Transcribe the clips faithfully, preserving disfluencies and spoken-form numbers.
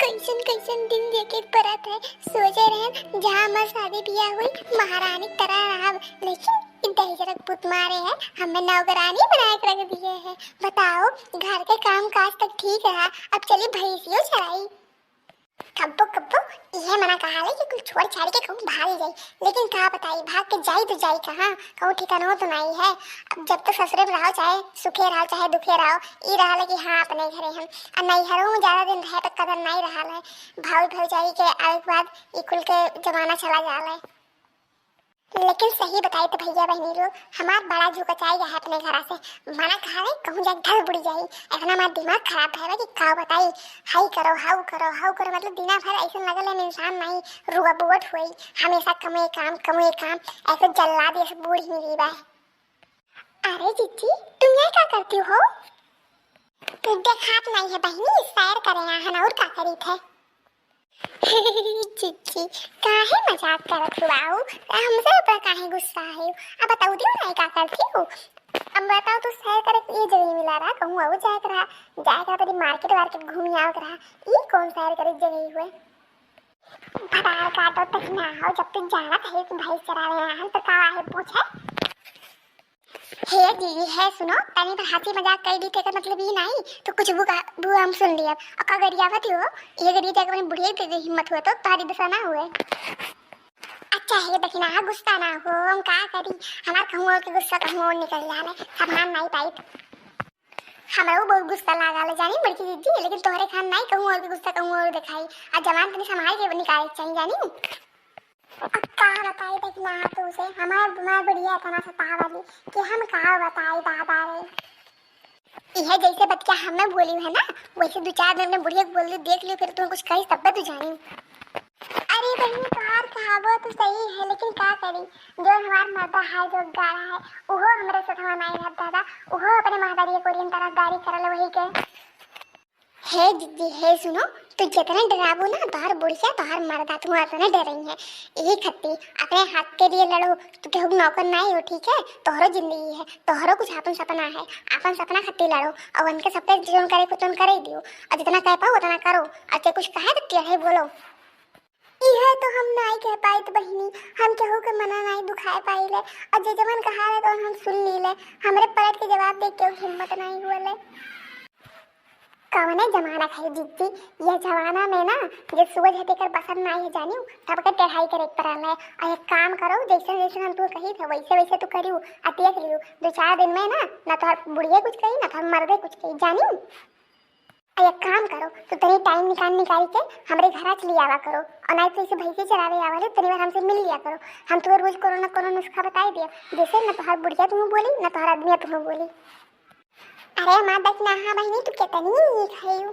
कैसन कैसन दिन देखे के परत है। सोचे रहे जहाँ हमार शादी बियाह हुई, महारानी की तरह रहब, लेकिन ई दहिजरा के पूत मारे है, हमें नौकरानी बनाए के रख दिए है। बताओ, घर के काम काज तक ठीक रहा, अब चली भैंसियो चराई। कब्बो कब्बो इहे मना कहाले कि कुल छोड़ छाड़ के कहूँ भाग जाई, लेकिन का बताई, भाग के जाई तो जाई कहाँ, कहूँ ठिकानो तो नाई है। अब जब तक ससुरे में रहो, चाहे सुखे रहो, चाहे दुखे रहो, ई रहल कि हाँ, अपने घरे हम। आ नैहरों में ज्यादा दिन रहे पे कदर नाई रहल है। भाई भौजाई के आवे के बाद ई कुल के जमाना चला जाल है। लेकिन सही बताई तो भैया बहनी लोग, हमार बड़ा झुकचाई है अपने घरा से। मना कहावे कहूँ जाके ढल बुड़ी जाई। इतना हमार दिमाग खराब है कि का बताई, हाई करो, हाउ करो, हाउ करो, मतलब दिना भर ऐसे लगल है इंसान नहीं, रुआ बुअट हुई, हमेशा कमुए काम, कमुए काम, ऐसे जल्लाद, ऐसे बूढ़ी मिली बा। अरे जीजी, तुम ये क्या करती हो? तू देखात नहीं है बहनी, सैर करे यहाँ और का करी थे? जीजी, काहे मजाक करत हो बाऊ? हमसे ऊपर काहे गुस्सा है? अब बताऊ दियो ना, का करती हो? अब बताओ, तू सैर करे के ये जगह मिला रहा, कहूँ और जाए के रहा, जाए के रहा, तनी मार्केट वार्केट घूमी आवे के रहा। ई कौन सैर करे के जगह हुए? भतार काटो तक ना हो, जब तू जानत है कि भैंस चरावे ना हम, तो का है पूछे? हे दीदी, हे सुनो, तनी भर हंसी मजाक कर दी थे, का मतलब ई नहीं, तो कुछ बुआ, बुआ हम सुन लिया। और का गरियावत हो, ये गरिया जाके अपनी बुढ़िया के हिम्मत हुए तो तारी दशा ना हुए। अच्छा हे बहिना, गुस्सा ना हो, हम का करी, हमार कहूँ और के गुस्सा कहूँ और निकल जाने, संभाल नहीं पाई। हमरो बहुत गुस्सा लागल है, जानी बड़की दीदी, लेकिन तोहरे खान नहीं कहूँ और के गुस्सा कहूँ और दिखाई। आ जवान तनी संभाल के निकाले के चाहिए, जानी। अब का बताई बहिना तू से, हमार, हमार बुढ़िया इतना सतावली कि हम का बताई दादा रे। इहे जैसे बतिया हमें बोली है ना, वैसे दो चार दिन में बुढ़िया के बोल दी, देख लियो, फिर तुम कुछ कही तब तू जानी। अरे बहिनी, तोहार कहावो तो सही है, लेकिन का करी, जो हमार मर्दा है, जो गाड़ा है, उहो हमरे से थमा नहीं रहत दादा, उहो अपने महतारी को रिन तरफदारी करल वही के। हे दीदी, हे सुनो, तू जितना डराबो ना, तोहार बुढ़िया, तोहार मर्दा, तू उतना डरई है। यही खत्ती अपने हक के लिए लड़ो, तू केहू के नौकर नहीं हो, ठीक है? तोहरो जिंदगी है, तोहरो कुछ आपन सपना है, आपन सपना खत्ती लड़ो, और उनके सपने जौन करे को तौन करे दियो, और जितना कर पाओ उतना करो, और जे कुछ कहे तो टेढ़े बोलो। इहे तो हम नाई कह पाइत बहिनी, हम केहू के मना नाई दुखाए पाइले, और जे जवन कहा रहे तो हम सुन लीले, हमरे पलट के जवाब दे के हिम्मत नाई हुए ले। कवने जमाना है जीजी, यह जमाना में ना जे सोझ है तेकर बसर नाई है जानियो, सबके टेढ़ाई करे के पड़ल है। और एक काम करो, जैसे जैसे हम तू कही थे वैसे वैसे तू करियो, आ देख लियो दो चार दिन में ना, ना तोहर बुढ़िया कुछ कही ना तोहर मर्दे कुछ कही जानियो। आ एक काम करो, तू तनी टाइम निकाल निकाल के हमरे घरा चली आवा करो, और नहीं तो इसे भैंसे चरावे आवा ले, तनी बार हमसे मिल लिया करो। हम तुम्हें रोज कोनो न कोनो नुस्खा बताई दिया, जैसे न तोहार बुढ़िया तुम्हें बोली, न तोहार आदमिया तुम्हें बोली। अरे माँ दखिनाहा बहिनी, तू कितनी नीक है यू।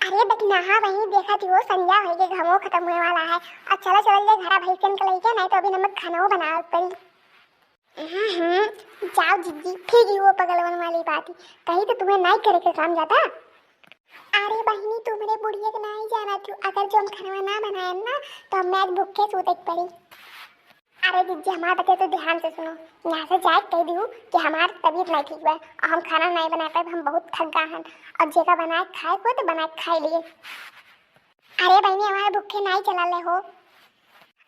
अरे दखिनाहा बहिनी, देखा थी वो संध्या होई के घमो खत्म हुए वाला है। अब चलो चलो ले घरा भैंसन के लेके, नहीं तो अभी नमक खाना वो बनावे पड़ी। हम्म, हम्म, जाओ जीजी, फिर ही वो पगलवन वाली बात ही। कहीं तो तुम्हें नहीं करे के काम जाता। अरे बहिनी, तुमरे बुढ़िया के नहीं जाना तू, अगर जो हम खाना ना बनाए ना, तो हमें आज भूखे सूते के पड़ी। अरे जीजी, हमार बतिया तो ध्यान से सुनो, यहाँ से जाए कह दियो कि हमार तबीयत नहीं ठीक बा, और हम खाना नहीं बना पाए, हम बहुत थक गए हैं, और जेका बनाए खाए को तो बनाए खाए लिए। अरे बहिनी, हमारे भूखे नहीं चला ले हो।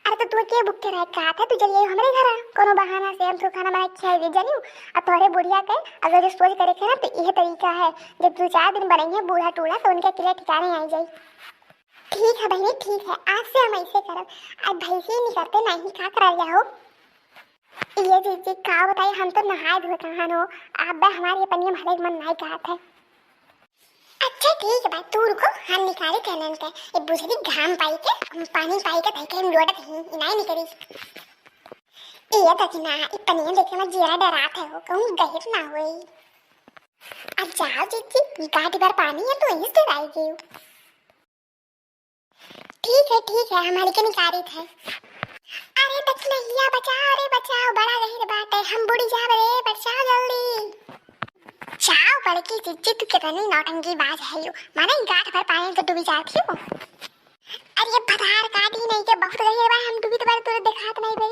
अरे तो तू के भूखे रहे कहा था, तू चलिए हमरे घर आ, कोनो बहाना से हम तो खाना बना के खिलाई दे जानियो। अब तोहरे बुढ़िया के अगर जो सोच करे के ना तो यह तरीका है, जब दो चार दिन बनेंगे बूढ़ा टूढ़ा तो उनके किले ठिकाने आई जाई। ठीक है बहिनी, ठीक है, आज से हम ऐसे करब। अब भैंसी निकलते नहीं का करल जाओ। ये जीजी का बताई, हम तो नहाए धोए कहाँ हो, अब हमारे पनिया भरे के मन नहीं कहत है। अच्छा ठीक बा, तू रुको, हम निकाली थे नल के। ये बुझली घाम पाई के, हम पानी पाई के तई के हम लोटत ही, ई नाई निकली। ये दखिना, ई पनिया देखे में जीरा डरात है हो, कहूँ गहिर ना होई। अब जाओ जीजी, ई गांठ भर पानी है तो इस डराई गई। ठीक है, ठीक है, हमारी के निकारी थे। अरे दखिनहिया बचाओ रे बचाओ, बड़ा गहिर बाटे, हम बुड़ी जाब रे, बचाओ जल्दी। जाओ बड़की जीजी, तू कितनी नौटंकी बाज है यू, माने गांठ भर पानी तो डूबी जाती हो। अरे ये भतार काटी नहीं के बहुत गहिर बा, हम डूबी तो बारे तोरे देखात नहीं बे,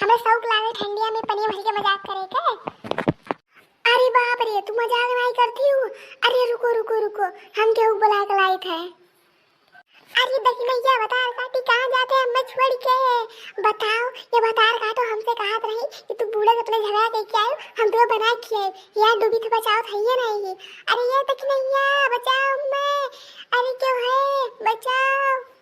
हमें शौक लागे ठंडिया में पनिया भर के मजाक करे के। अरे बाप रे, तू मजाक नहीं करती हो। अरे रुको रुको रुको, हम केहू बुला के लाई थे। अरे दखिनैया, भतार काटी कहाँ जाते हैं हमें छोड़ के? बताओ, ये भतार काटो हमसे कहत रही कि तू बूढ़ा से अपने झगड़ा करके आयो, हम तो बना के आए। यार डूबी तो बचाओ, था ये नहीं। अरे ये दखिनैया, बचाओ मैं। अरे क्यों है, बचाओ।